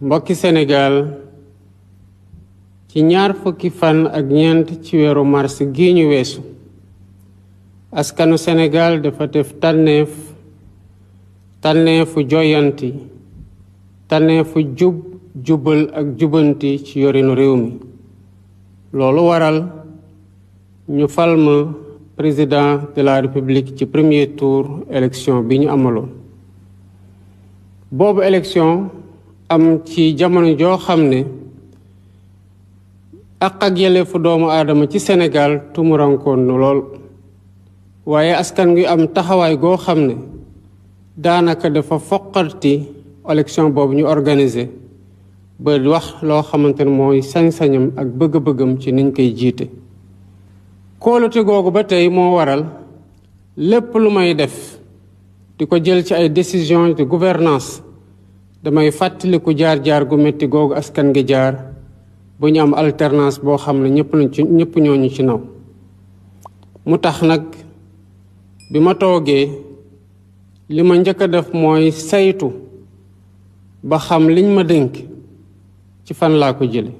mbokki Sénégal ci ñaar fukki fan ak ñeent ci weeru mars gi ñu weesu askanu Sénégal dafa def tànneefu joyanti tànneefu jubal ak jubanti ci yorinu réew mi loolu waral ñu fal ma président de la République ci premier tour élection bi ñu amaloon boobu élection am ci jamono joo xam ne ak yelleefu doomu aadama ci Sénégal tumurankoon na lool waaye askan wi am taxawaay goo xam ne daanaka dafa foqarti élection boobu ñu organisé ba wax loo xamante ne mooy sañ-sañam ak bëgg-bëggam ci niñ koy jiite. kóolute googu ba tey moo waral lépp lu may def di ko jël ci ay décision de gouvernance damay fàttaliku jaar-jaar gu metti googu askan gi jaar bu ñu am alternance boo xam ne ñëpp ñooñu ci naw mu tax nag bi ma toogee li ma njëkk a def mooy saytu ba xam liñ ma dénk ci fan laa ko jële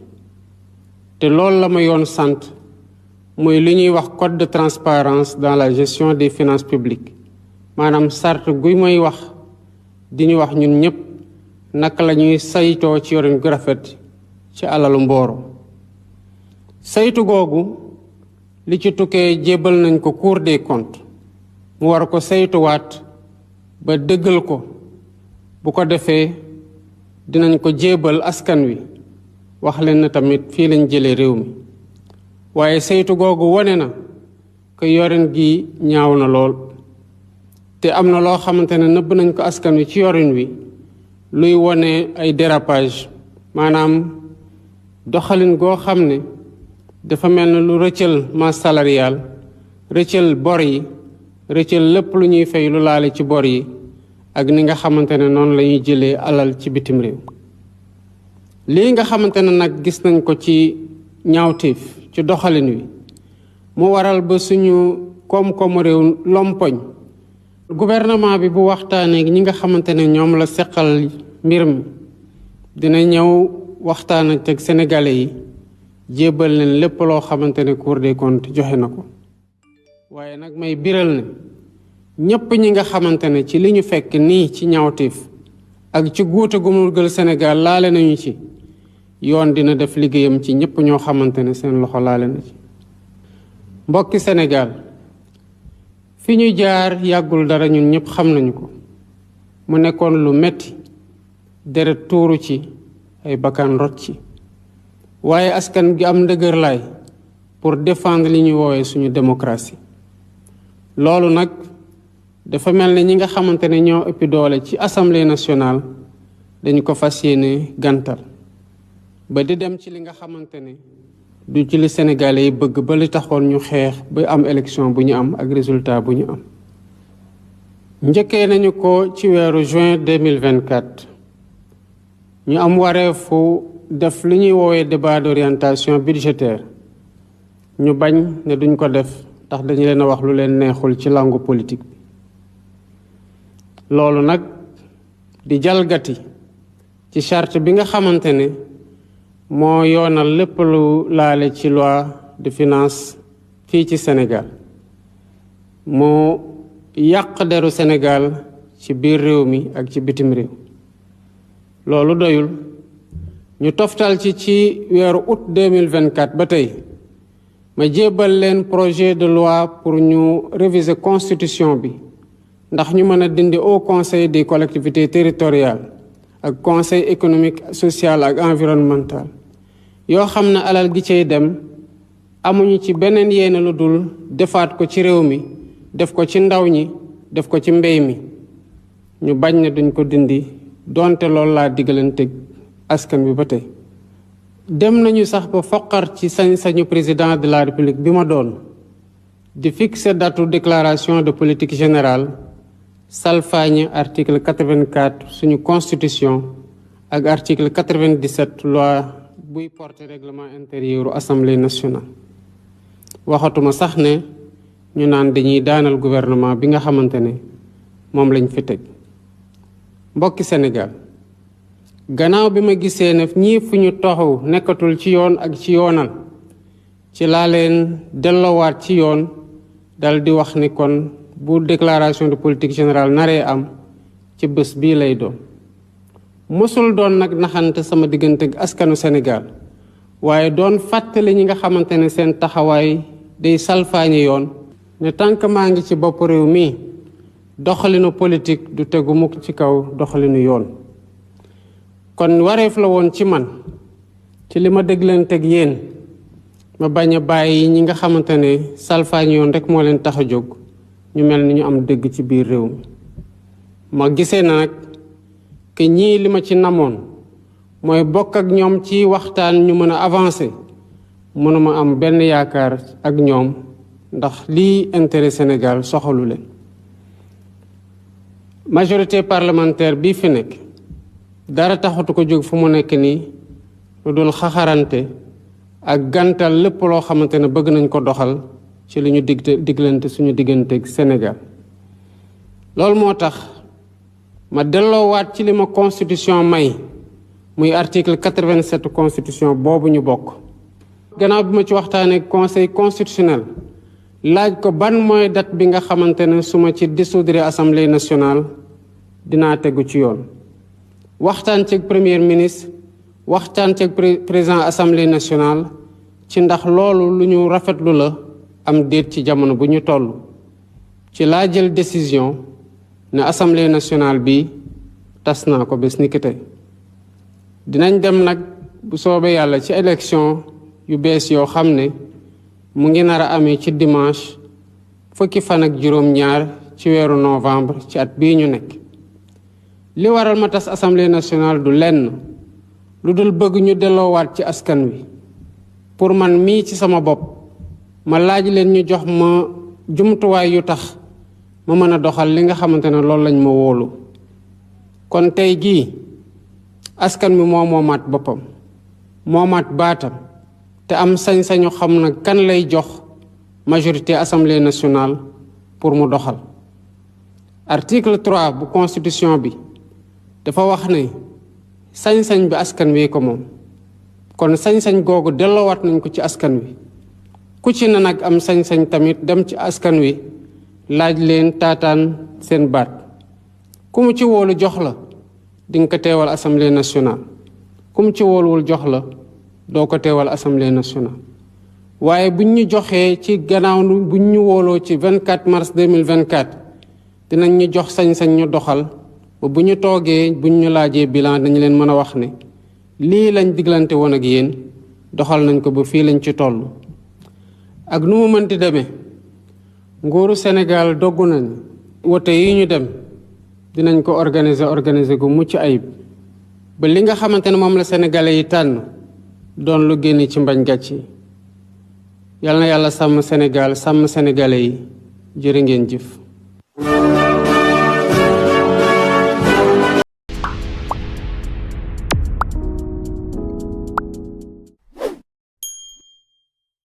te loolu la ma yoon sant muy li ñuy wax code de transparence dans la gestion des finances publiques maanaam sart guy may wax di ñu wax ñun ñëpp naka la ñuy saytoo ci yorin gu rafet ci alalu mbooro saytu googu li ci tukkee jébbal nañ ko Cour des comptes mu war ko saytuwaat ba dëggal ko bu ko defee dinañ ko jébbal askan wi wax leen na tamit fii lañ jëlee réew mi waaye saytu googu wone na ko yorin gi ñaaw na lool te am na loo xamante ne nëbb nañ ko askan wi ci yorin wi luy wone ay dérapage maanaam doxalin goo xam ne dafa mel ne lu rëccal masse salariale rëccal bor yi rëccal lépp lu ñuy fay lu laale ci bor yi ak ni nga xamante ne noonu la ñuy jëlee alal ci bitim réew lii nga xamante ne nag gis nañ ko ci ñaawteef ci doxalin wi mu waral ba suñu koom-koomu réew lompoñ gouvernement bi bu waxtaanee ñi nga xamante ne ñoom la seqal mbir mi dina ñëw waxtaan ak sénégalais yi jébbal leen lépp loo xamante ne Cour des comptes joxe na ko waaye nag may biral ne ñépp ñi nga xamante ne ci li ñu fekk nii ci ñaawteef ak ci guute gu mu gël Sénégal laale nañu ci yoon dina def liggéeyam ci ñépp ñoo xamante ne seen loxo laale na ci mbokki Sénégal fi ñu jaar yàggul dara ñun ñëpp xam nañu ko mu nekkoon lu metti deret tuuru ci ay bakkan rot ci waaye askan gi am ndëgër laay pour défendre li ñuy woowee suñu démocratie loolu nag dafa mel ne ñi nga xamante ne ñoo ëppi doole ci assemblée nationale dañu ko fas yéene gàntal ba di dem ci li nga xamante ne du ci li Sénégalais yi bëgg ba li taxoon ñu xeex ba am élection bu ñu am ak résultat bu ñu am njëkkee nañu ko ci weeru juin 2024 ñu am wareefu def li ñuy woowee débat d'orientation budgétaire ñu bañ ne duñ ko def ndax dañu leen a wax lu leen neexul ci langue politique bi loolu nag di jalgati ci charte bi nga xamante ne moo yoonal lépp lu laale ci loi de finance fii ci Sénégal moo yàq deru Sénégal ci biir réew mi ak ci bitim réew loolu doyul ñu toftal ci weeru août 2024 ba tey ma jébbal leen projet de loi pour ñu réviser constitution bi ndax ñu mën a dindi au conseil des collectivités territoriales ak conseil économique social ak environnemental yoo xam ne alal gi cay dem amuñu ci beneen yéene lu dul defaat ko ci réew mi def ko ci ndaw ñi def ko ci mbéy mi ñu bañ ne duñ ko dindi donte loolu laa diggalante askan bi ba tey dem nañu sax ba foqar ci sañ-sañu président de la République bi ma doon di fixer datu déclaration de politique générale salfaañi article 84 suñu constitution ak article 97 loi buy porter règlement intérieur assemblée nationale waxatuma sax ne ñu naan dañuy daanal gouvernement bi nga xamante ne moom lañ fi teg mbokki Sénégal gannaaw bi ma gisee ne ñii fu ñu taxaw nekkatul ci yoon ak ci yoonal ci laa leen delloowaat ci yoon dal di wax ni kon bu déclaration de politique générale naree am ci bés bii lay doon mosul doon nag naxante sama diggante ak askanu Sénégal waaye doon fàttali ñi nga xamante ne seen taxawaay day salfaañi yoon ne tant que maa ngi ci bopp réew mi doxalinu politique du tegu mukk ci kaw doxalinu yoon kon wareef la woon ci man ci li ma déglanteeg yéen ma bañ a bàyyi ñi nga xamante ne salfaañi yoon rek moo leen tax a jóg ñu mel ni ñu am dëgg ci biir réew mi ma gisee na nag que ñii li ma ci namoon mooy bokk ak ñoom ci waxtaan ñu mën a avancer mënuma am benn yaakaar ak ñoom ndax lii intérêt Sénégal soxalu leen majorité parlementaire bii fi nekk dara taxatu ko jóg fu mu nekk nii lu dul xaxarante ak gàntal lépp loo xamante ne bëgg nañ ko doxal ci li ñu diglante suñu digganteeg Sénégal loolu moo tax ma delloowaat ci li ma constitution may muy article 87 constitution boobu ñu bokk gannaaw bi ma ci waxtaanee conseil constitutionnel laaj ko ban mooy date bi nga xamante ne su ma ci dissoudre assemblée nationale dinaa tegu ci yoon waxtaan ceeg premier ministre waxtaan ceeg président assemblée nationale ci ndax loolu lu ñu rafetlu la am déet ci jamono bu ñu toll ci laa jël décision ne assemblée nationale bi tas naa ko bés ni ki tey dinañ dem nag bu soobee yàlla ci élection yu bees yoo xam ne mu ngi nar a amee ci dimanche fukki fan ak juróom-ñaar ci weeru novembre ci at bii ñu nekk li waral ma tas assemblée nationale du lenn lu dul bëgg ñu delloowaat ci askan wi pour man mii ci sama bopp ma laaj leen ñu jox ma jumtuwaay yu tax ma mën a doxal li nga xamante ne loolu lañ ma wóolu kon tey jii askan wi moo moomaat boppam moomaat baatam te am sañ-sañu xam na kan lay jox majorité assemblée nationale pour mu doxal article 3 bu constitution bi dafa wax ne sañ-sañ bi askan wi ko moom kon sañ-sañ googu delloowaat nañ ko ci askan wi ku ci na nag am sañ-sañ tamit dem ci askan wi laaj leen taataan seen baat ku mu ci wóolu jox la di nga ko teewal assemblée nationale ku mu ci wóoluwul jox la doo ko teewal assemblée nationale waaye buñ ñu joxee ci gannaaw buñ ñu wóoloo ci 24 mars 2024 dinañ ñu jox sañ-sañ ñu doxal ba bu ñu toogee buñ ñu laajee bilan dañu leen mën a wax ne lii lañ diglante woon ak yéen doxal nañ ko ba fii lañ ci toll ak nu mu mënti demee nguuru Sénégal doggu nañ wote yi ñu dem dinañ ko organiser gu mucc ayib ba li nga xamante ne moom la sénégalais yi tànn doon lu génn ci mbañ gàcc yi yal na yàlla sàmm Sénégal sàmm sénégalais yi jërë ngeen jëf